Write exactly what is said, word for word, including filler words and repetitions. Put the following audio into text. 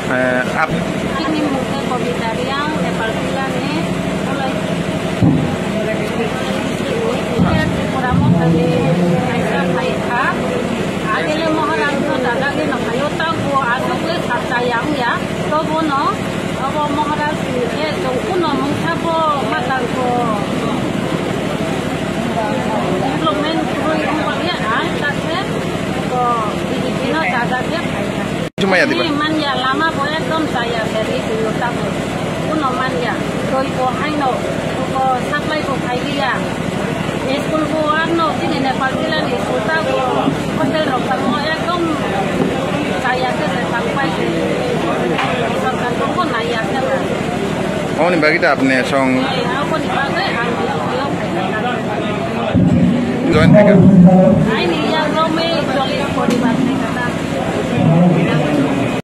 Eh, ap- Chini mung khe Kobita Reang, Nepal jila ni Kolai, Tripura motha ni kaisa phai kha. Agele Maharaj no daga de no phaio, ta bo aswk le sa chaya wngya. To bono abo Maharaj ni khe chwng kuno mungsa bo ma tang ko development kwrwi wng ya, ang ta khe bo B J P no daga khe phai kha. Chumaya diba? Ni manya lama bo ekdom chaya se, ri twi o tamo. Kuno manya. Twi bo haino, bo supply bo khai liya. School bo arno chini Nepal jila ni school ta bo hotel rok tamo ekdom chaya se se tang pai se. Sorkar bo ko naiya se ba. Oni bagwi da apni song. Ei, aboni bagwi ang B J P o khai kha. Join khai kha. Aini yagrok me cholish poribar khai kha ta.